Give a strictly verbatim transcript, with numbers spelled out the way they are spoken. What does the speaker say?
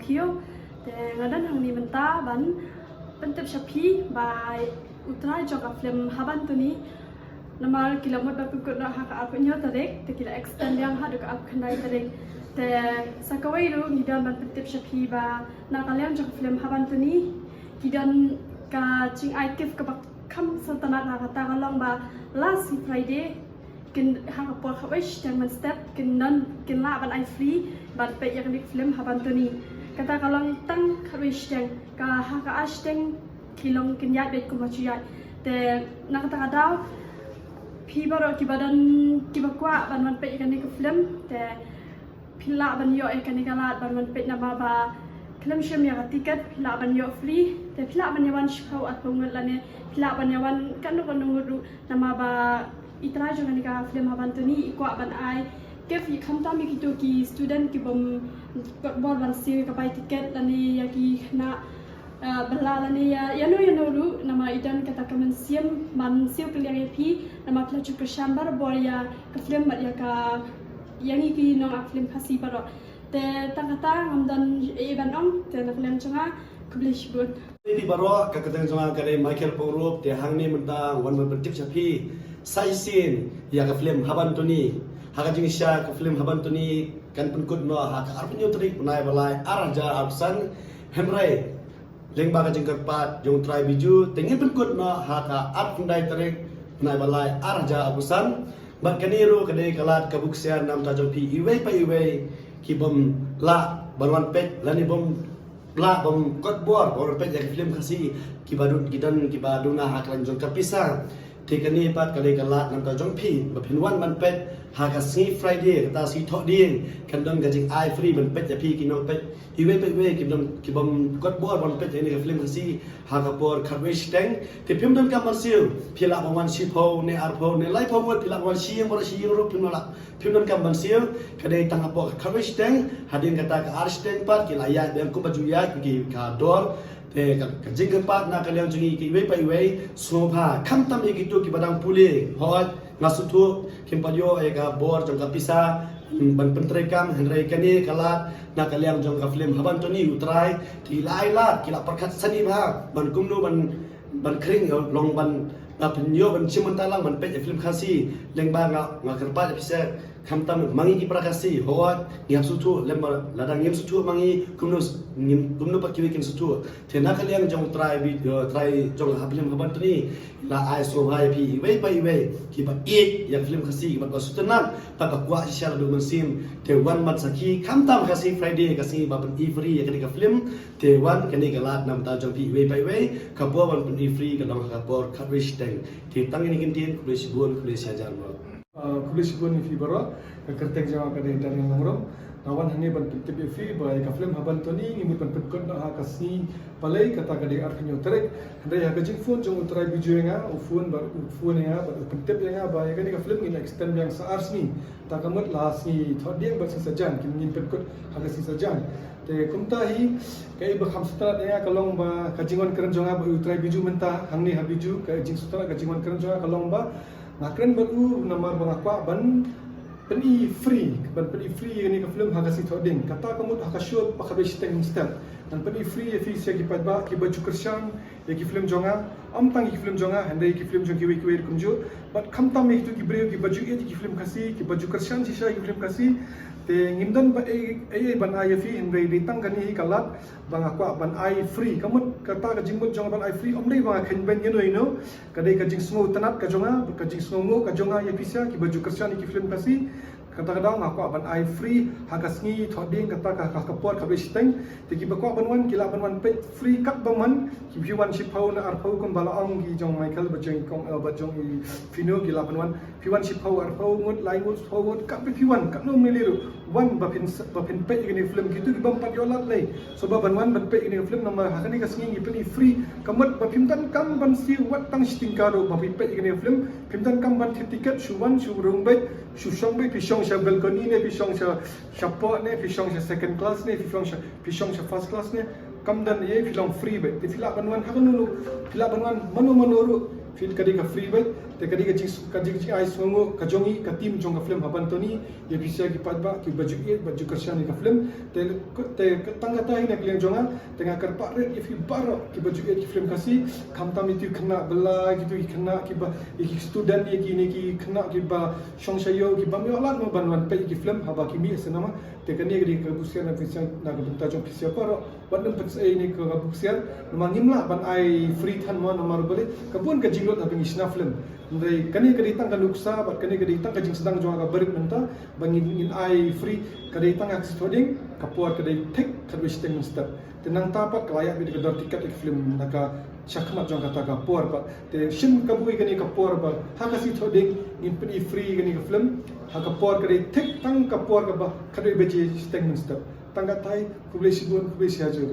Kiew. Te nga don hangne mynta ban pyntip sha phi ba u trai jong ka film Haban Tuni. Namar ki la mut ban pynkut noh ha ka arphew hynñiew tarik, te ki la extend biang haduh ka arphew khyndai tarik. Te sa kawei ruh ngi don ban pyntip sha phi ba na ka liang jong ka film Haban Tuni ki don ka jingai gift kaba kham sngewtynnat, ha kata ka long ba last Friday kin, ha ka por khatwei shiteng mynstep kin don, kin lah ban ai free ban peit ïa kane ka film Haban Tuni. Kata ka long tang khatwei shiteng, ka ha ka ar shiteng ki long kin ïaid beit kumba ju ïaid. Te na kata ka daw phi baroh kiba don, kiba kwah ban wan peit ïa kane ka film, te phi lah ban ïoh ïa kane ka lad ban wan peit, namar ba khlem shim ïa ka tiket phi lah ban ïoh free. Te phi lah ban ïa wan shiphew arphew ngut lane phi lah ban ïa wan katno katno ngut ruh, namar ba i trai jong kane ka film Haban Tuni i kwah ban ai gift, i khamtam ïa kito ki student ki bym kot bor ban siew ïa ka bai tiket lane ïa ki khynnah, ah, bylla lane ïa, ïano ïano ruh, namar i don kata ka mynsiem ban siew kylliang ïa phi, namar phi la ju kyrshan barabor ïa ka film bad ïa ka, ïa ngi ki nong act film Khasi baroh. Te tang kata ngam don ei ei ban ong, te na ka liang jong nga khublei shibun. Phi baroh, ka kyrteng jong nga ka dei Michael Pongrup, te hangne mynta wan ban pyntip sha phi sa shisien ïa ka film Haban Tuni. Ha ka jingshisha ka film Haban Tuni kan pynkut noh ha ka arphew hynñiew tarik bnai ba lai ar hajar arphew san. Hynrei lyngba ka jingkyrpad jong u Trai Biju te ngin pynkut noh ha ka arphew khyndai tarik bnai ba lai ar hajar arphew san. Bad kane ruh ka dei ka lad kaba ksiar na ka bynta jong phi iwei pa iwei ki bym lah ban wan peit lane bym lah bym kot bor ban wan peit ïa ki film Khasi kiba duna, ki don kiba duna ha kyrteng jong ka pisa. Te kane pat ka dei ka lad na ka bynta jong phi ba phin wan ban peit ha ka sngi Friday, kata sngi Thohdieng, kan don ka jingai free ban peit ïa phi ki nongpeit iwei pa iwei ki bym, ki bym kot bor ban peit ïa kane ka film Khasi ha ka por khatwei shiteng. Te phim donkam ban siew, phi lah ban wan shiphew ne arphew ne laiphew ngut, phi lah ban wan shi ïing baroh shi ïing ruh phim lah, phim donkam ban siew. Ka dei tang hapoh ka khatwei shiteng, hadien kata ka ar shiteng pat ki la ïaid biang kumba ju ïaid ki ka dor. Te ka, ka jingkyrpad na ka liang jong ngi ki iwei pa iwei, sngewbha khamtam ïa kito kiba dang pule, hooid, nga sngewthuh kim pat ïoh ïa ka bor jong ka pisa ban pyntreikam, hynrei kane ka lad na ka liang jong ka film Haban Tuni, u Trai ki la ai lad, ki la pyrkhat sani bha ban kumno ban, ban khring, long ban, ban pynïoh ban shim bynta lang ban peit ïa film Khasi. Lyngba nga, nga kyrpad ïa phi seh, khamtam ma ngi ki para Khasi, hooid, ngi hap sngewthuh, lem ba lada ngim sngewthuh ma ngi, kumno, ngim, kumno pat kiwei kin sngewthuh. Te na ka liang jong u Trai Bi-, eh, Trai jong ka film Haban Tuni la ai sngewbha ïa phi iwei pa iwei kiba ïeit ïa ka film Khasi, kiba sngewtynnat, bad ba kwah shisha naduh mynsiem. Te wan ban sakhi, khamtam ka sngi Friday, ka sngi ba pyni free ïa kane ka film. Te wan, kane ka lad na ka bynta jong phi iwei pa iwei, ka por ban pyni free ka don ha ka por khatwei shiteng. Te tang kine ki ktien, khublei shibun, khublei shihajar nguh. Ah, khublei shibun ïa phi baroh, ka kyrteng jong nga ka dei Daniel Nongrum. Nga wan hangne ban pyntip ïa phi ba ïa ka film Haban Tuni ngi mut ban pynkut noh ha ka sngi Palei, kata ka dei arphew hynñiew tarik. Hynrei ha ka jingphone jong u Trai Biju ïa nga, u phone bad u phone ïa nga bad u pyntip ïa nga ba ïa kane ka film ngin extend biang sa ar sngi. Ta ka mut la sngi Thohdieng bad sngi Saitjaiñ, ngin, ngin pynkut ha ka sngi Saitjaiñ. Te kumta hi, kaei ba kham sngewtynnat ïa nga ka long ba ka jingwan kren jong nga bad u Trai Biju mynta hangne ha Biju, ka jingsngewtynnat ka jingwan kren jong nga ka long ba nga kren bad u namar ba nga kwah ban pyni free, ban pyni free ïa kane ka film ha ka sngi Thohdieng. Kata ka mut ha ka show ba khatwei shiteng mynstep. Ngan pyni free ïa phi sha ki paidbah kiba ju kyrshan ïa ki film jong nga, ym tang ïa ki film jong nga, hynrei ïa ki film jong kiwei kiwei ruh kumjuh. Bad khamtam ïa kito ki briew kiba ju ïeit ïa ki film Khasi, kiba ju kyrshan shisha ïa ki film Khasi. Te ngim don ba ei ei ei ban ai ïa phi, hynrei dei tang kane hi ka lad ba nga kwah ban ai free. Ka mut, kata ka jingmut jong nga ban ai free ym dei ba nga khein beiñ ïano ïano. Ka dei ka jingsngewtynnat ka jong nga, ka jingsngewnguh ka jong nga ïa phi sha kiba ju kyrshan ïa ki film Khasi. Kata ka daw nga kwah ban ai free ha ka sngi Thohdieng, kata ka, ka, ka por khatwei shiteng. Te kiba kwah ban wan ki lah ban wan peit free katba mon. Ki, phi wan shiphew ne arphew kumba la ong ki jong Michael bad jong i kong, eh, bad jong i Fino, ki lah ban wan. Phi wan shiphew, arphew ngut, lai ngut, shiphew ngut, katba phi wan, katno mynne ruh. Wan ba phin, ba phin peit ïa kane ka film, kito ki bym pat ïoh lad lei. Sngewbha ban wan ban peit ïa kane ka film namar ha kane ka sngi ngi pyni free. Ka mut ba phim donkam ban siew wat tang shi tyngka ruh ba phin peit ïa kane ka film. Phim donkam ban thied tiket, shu wan, shu rung beit, shu shong beit, phi shong sha balcony ne, phi shong sha, shapoh ne, phi shong sha second class ne, phi shong sha, phi shong sha first class ne. Kam don ei ei, phi long free beit. Te phi lah ban wan ha kano kano, phi lah ban wan mano mano ruh. Phi, ka dei ka free beit, te ka dei ka jing, ka jing, jingai sngewnguh ka jong i, ka team jong ka film ha Bantoni, ïa phi sa ki paidbah kiba ju ïeit bad ju kyrshan ïa ka film. Te, te tang kata hi na ka liang jong nga, te nga kyrpad rit ïa phi baroh kiba ju ïeit ki film Khasi, khamtam ïa ki khynnah bylla, kito ki khynnah kiba, ïa ki student, ïa kine ki khynnah kiba shong sha ïew, kiba ym ïoh lad mo ban wan peit ïa ki film haba ki mih ha cinema. Te kane ka dei ka buksiar na ka bynta jong phi sa baroh. Wat nym pynshai ïa kane ka buksiar, namar ngim lah ban ai free than mo, namar balei, ka bun ka jinglut haba ngi shna film. Hynrei kane ka dei tang ka nuksa bad kane ka dei tang ka jingsdang jong nga kaba rit mynta, ba ngin, ngin ai free. Ka dei tang ka sithoh dieng, ka por ka dei thik khatwei shiteng mynstep. Te nangta pat ka la ïaid beit ka dor tiket ïa ka film na ka shakhmat jong kata ka por pat. Te shim ka buh ïa kane ka por ba ha ka sithoh dieng ngin pyni free ïa kane ka film, ha ka por ka dei thik tang ka por kaba khatwei baje shiteng mynstep. Tang katai, khublei shibun, khublei shihajar.